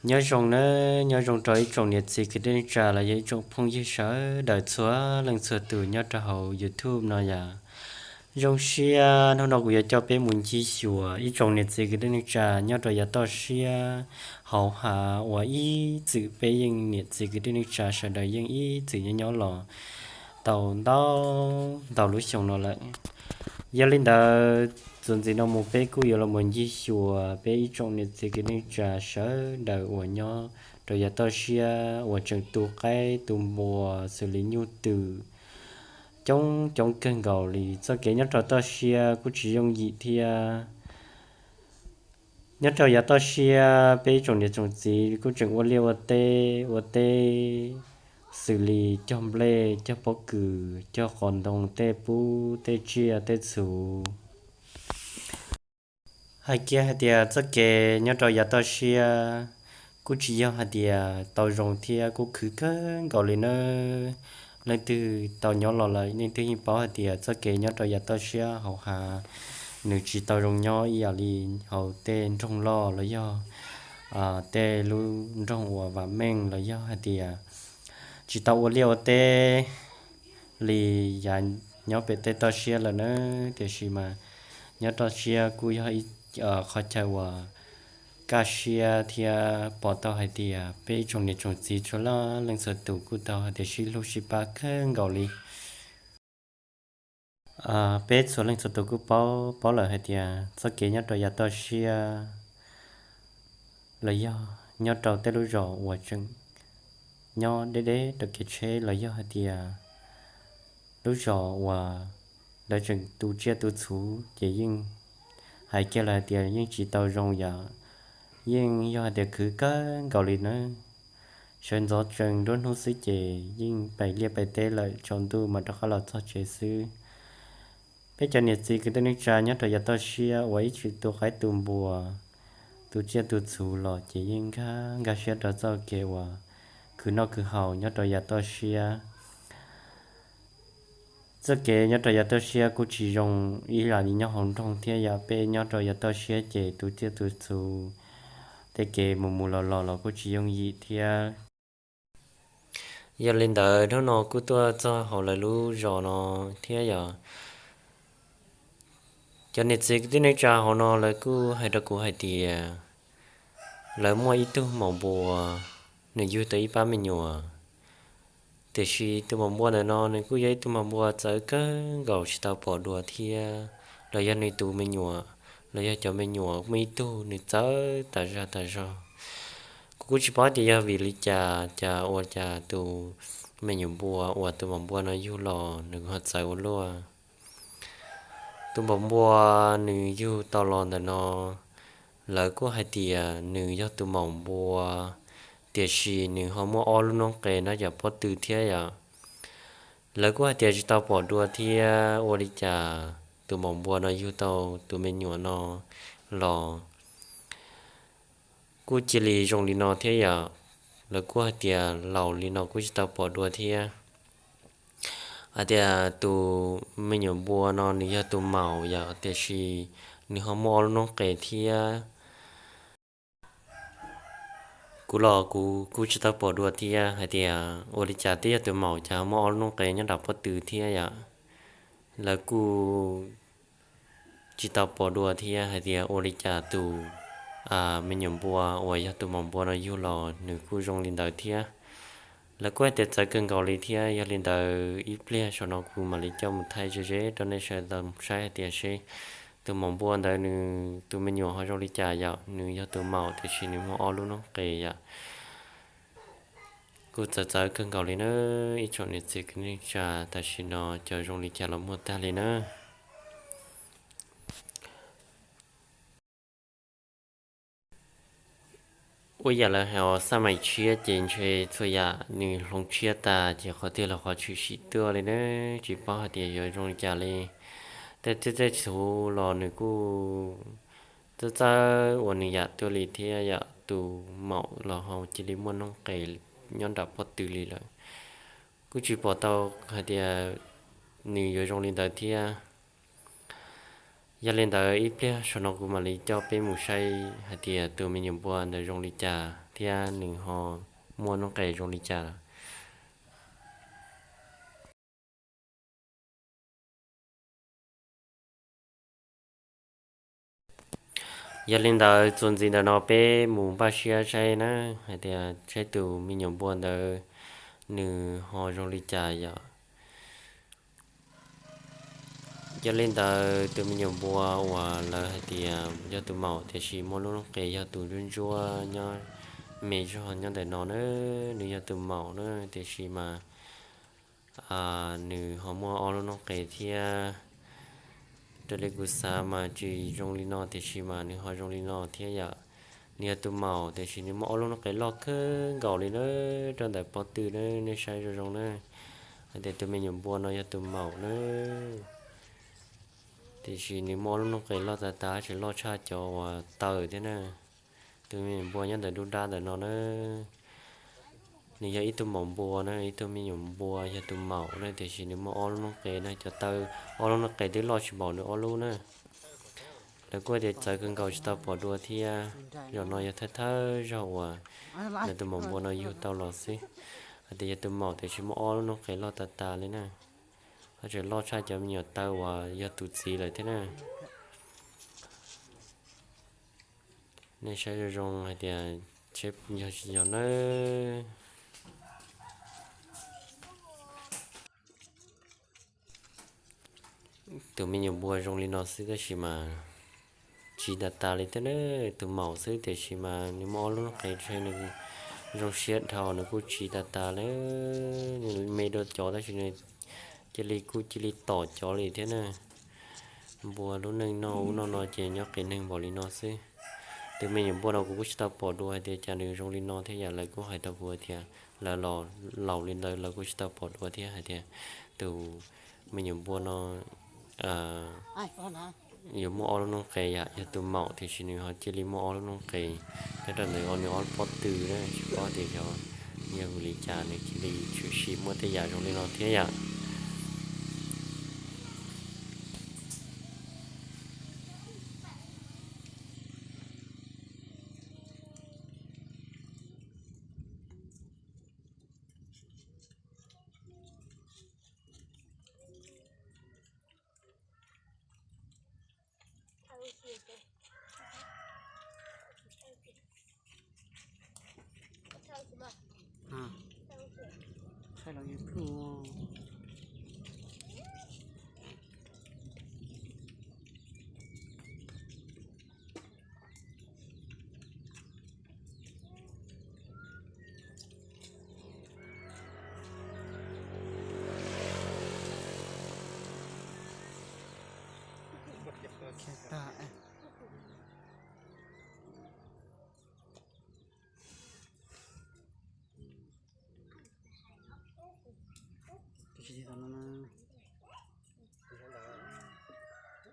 Nyob zoo nawb, nyob zoo rau ib tsoom niam txiv kwv tij neej tsa los yog ib tsoom phooj ywg sawv daws txhua leej txhua tus nyob rau hauv YouTube no yom. Zoo siab hnub no kuv yuav coj peb mus ncig xyuas ib tsoom niam txiv kwv tij neej tsa nyob rau yav toj siab hauv hav uas ib txwm peb yeej niam txiv kwv tij neej tsa sawv daws yeej ib txwm nyob nyob los tau ntau ntau lub xyoo no lawm. Yog li ntawd, txuas ntxiv no mus peb kuj yuav los mus ncig xyuas peb ib tsoom niam txiv kwv tij neej tsa sawv daws uas nyob rau yav toj siab uas tseem tu qaib tu npua xws li nyuj twm coob coob kawg nkaus li. Txoj kev nyob rau toj siab kuj tsis yooj yim thiab. Nyob rau yav toj siab peb ib tsoom niam tsoom txiv kuj tseem ua liaj ua teb ua teb xws li cog nplej, cog pob kws, cog qos ntoo, tej pub, tej tsiaj, tej txhuv. Hais kiag hais tias txoj kev nyob rau yav toj siab kuj tsis yog hais tias tau zoo thiab, kuj khwv kawg nkaus li nawb. Leej twg tau nyob los lawm leej twg yeej paub hais tias txoj kev nyob rau yav toj siab hauv hav nws tsis tau zoo nyob ib yam li hauv tej nroog loj los yog tej lub nroog uas vam meej los yog hais tias tsis tau ua liaj ua teb li yav nyob pem tej toj siab lawm na. Tiam sis mas nyob toj siab kuj yog ib qhov chaw uas kaj siab thiab pom tau hais tias peb ib tsoom niam tsoom txiv txhua leej txhua tus kuj tau hais tias sib hlub sib pab kawg nkaus li. Peb txhua leej txhua tus kuj paub paub lawm hais tias txoj kev nyob rau yav toj siab los yog nyob rau tej lub zos uas tseem nyob deb deb rau kev tsheb los yog hais tias lub zos uas lawv tseem tu tsiaj tu txhuv ces yeej hais kiag los hais tias yeej tsis tau zoo yom. Yeej yog hais tias khwv kawg nkaus li nawb. Sawv ntxov tsees nruab hnub xwb ces yeej pais liaj pais teb lawm, tsaus ntuj mas rov qab los txog tsev xwb. Peb cov niam txiv kwv tij neej tsa nyob rau yav toj siab uas ib txwm tu qaib tu npua, tu tsiaj tu txhuv los ces yeej nkag nkag siab rau txoj kev uas khwv noj khwv haus nyob rau yav toj siab. Txoj kev nyob rau yav toj siab kuj tsis zoo ib yam li nyob hauv nroog thiab yom. Peb nyob rau yav toj siab ces tu tsiaj tu txhuv, tej kev mus mus los los los kuj tsis yooj yim thiab. Yog li ntawd hnub no kuj tuaj txog hauv lawv lub zos no thiab yom. Cov niam txiv kwv tij neej tsa hauv no lawv kuj hais rau kuv hais tias lawv muaj ib tug maum npua, nws yug tau ib pab me nyuam. Tiam sis tus maum npua ntawm no nws kuj yog ib tug maum npua txawv kawg nkaus tsis tau pom dua thiab, los yog nws tus me nyuam, los yog cov me nyuam muaj ib tug nws txawv tas zog tas zog. Kuv kuj tsis paub tias yog vim li cas, cas ua cas tus me nyuam npua uas tus maum npua no yug los nws ho txawv ua luaj. Tus maum npua nws yug tau los ntawm no, lawv kuj hais tias nws yog tus maum npua, tiam sis nws ho muaj ob lub noob qes nyob yav pob tw thiab yom. Lawv kuj hais tias tsis tau pom dua thiab, ua li cas tus maum npua no yug tau tus me nyuam no los kuj cia li zoo li no thiab yom. Lawv kuj hais tias laus li no kuj tsis tau pom dua thiab. Hais tias tus me nyuam npua no nws yog tus maum yom, tiam sis nws ho muaj ob lub noob qes thiab. Kuv los kuv kuj tsis tau pom dua thiab hais tias ua li cas twb yog tus maum cas ho muaj ob lub noob qes nyob nram pob tw thiab yom. Lawv kuj tsis tau pom dua thiab hais tias ua li cas tus me nyuam npua uas yog tus maum npua no yug los nws kuj zoo li ntawd thiab. Lawv kuj hais tias txawv kawg nkaus li thiab. Yog li ntawd ib pliag saum no kuv mam li coj mus thaij ze ze rau nej sawv daws saib hais tias seb tus maum npua ntawd nws tus me nyuam ho zoo li cas yom. Nws yog tus maum tiam sis nws muaj ob lub noob qes yom. Kuj txawv txawv kawg nkaus li na, ib tsoom niam txiv kwv tij neej tsa, tam sim no cov zoo li cas los muaj tag li na. Ua yam lawv hais os, xab maim tshiab ces ntshe txhua yam nws hloov tshiab tas ces qhov twg los qhov tshwm sim tuaj li na, tsis paub hais tias yuav zoo li cas li. Tej tsiaj tej txhuv los nws kuj txawj txawj ua nws yam tuaj li thiab yom, tus maum los ho cia li muaj noob qes nyob nram pob tw li lawm. Kuj tsis pom tau hais tias nws yuav zoo li ntawd thiab. Yog li ntawd ib pliag saum no kuv mam li coj peb mus saib hais tias tus me nyuam npua ntawd zoo li cas. thiab nws ho muaj lub nqe zoo li cas. Yog li ntawd txuas ntxiv ntawm no peb mus npaj siab saib na, hais tias saib tus me nyuam npua ntawd nws ho zoo li cas yom. Yog li ntawd tus me nyuam npua uas lawv hais tias yog tus maum tiam sis muaj lub nqe yog tus ntsuab ntsuab nyob me zog nyob ntawm no na, nws yog tus maum na tiam sis mas nws ho muaj ob lub nqe thiab. Raws li kuv xav mas tsis zoo li no tiam sis mas nws ho zoo li no thiab yom. Nws yog tus maum tiam sis nws muaj ob lub nqe loj kawg nkaus li na, rau ntawm pob tw na, nej saib zoo zoo na. Hais tias tus me nyuam npua no yog tus maum na, tiam sis nws muaj ob lub nqe loj tas tas, tseem loj tshaj cov uas taw thiab na. Tus me nyuam npua nyob ntawm dub dab ntawm no na, nws yog ib tug maum npua na, ib tug me nyuam npua yog tus maum na, tiam sis nws muaj ob lub nqe na, cov taw ob lub nqe twb loj tsis npaum nws ob lub na. Lawv kuj tias txawv kawg nkaus tsis tau pom dua thiab. Zaum no yog thawj thawj zaug uas lawv tus maum npua no yug tau los xwb. Hais tias yog tus maum tiam sis muaj ob lub nqe loj tas tas li na, ho tseem loj tshaj cov me nyuam taw uas yog tus txiv lawm thiab na. Nej saib zoo zoo hais tias seb yog tsis yog na. Tus me nyuam npua zoo li no xwb tab sis mas tsis tas tas li thiab na. Tus maum xwb tiam sis mas nws muaj ob lub nqe ntshe nws zoo siab dhau, nws kuj tsis tas tas li. Nws me dua cov tab sis nws cia li kuj cia li tom cov li thiab na. Npua lub neej noj ub noj no ces nyob qias neeg npaum li no xwb. Tus me nyuam npua no kuv kuj tsis tau pom dua hais tias cas nws zoo li no thiab yom, lawv kuj hais rau kuv tias lawv los laus li ntawd lawv kuj tsis tau pom dua thiab hais tias tus me nyuam npua no yuav muaj ob lub nqe yom, yog tus maum tiam sis nws ho cia li muaj ob lub nqe nyob rau ntawm nws ob lub pob tw na, tsis paub tias xyov yog vim li cas nws cia li tshwm sim muaj tej yam zoo li no thiab yom.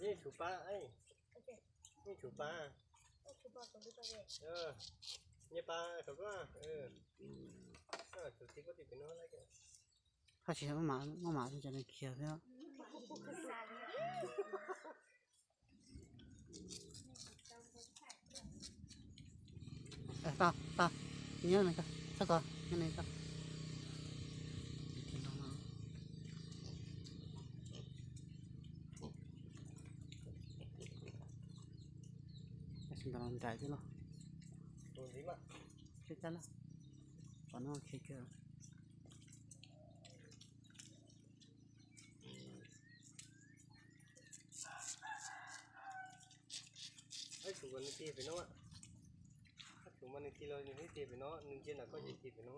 Yeej tsum pa, yeej tsum pa, nyiaj pa rau koj, tsum txiv koj tim pem no. Haj tsis muaj mam cov nws khiav xwb. Tau, tau, nyob ne, txhob kov, nyob ne tau. Ntawm no nraim thiab los. Tsis tau lawm, qhov no khiav kiag. Ab, tsum kom nws tig pem no. Ab, tsum mas nws tig los nws tig pem no, nws ntsia nram koj ces tig pem no.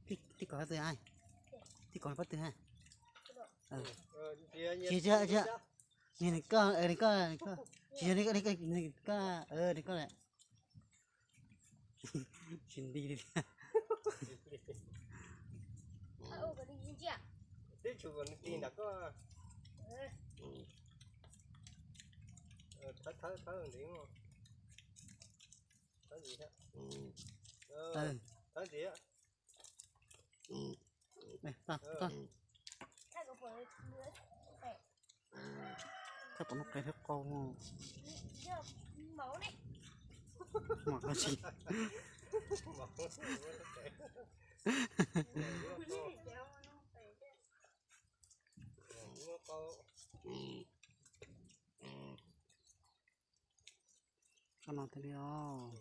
Tij kom pob tw, tij kom pob tw ha. Tsis, tsis, tsis, nws koj, nws koj, nws koj, tsis yog nws koj, nws koj lawm. Tsis nti li. Twb tsum kom nws tig nram koj. Thawb, thawb, thawb ntev, thawb ntxiv, thawb ntxiv. Thawb pom lub qe thiab qau. Mos qab tsis. Tso no thiaj li os.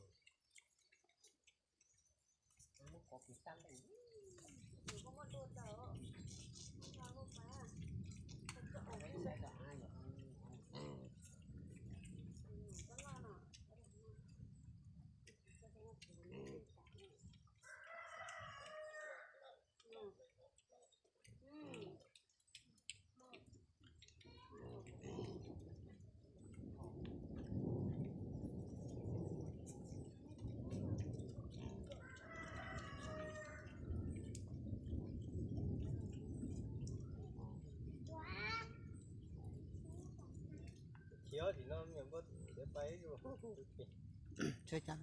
Tsheb cas?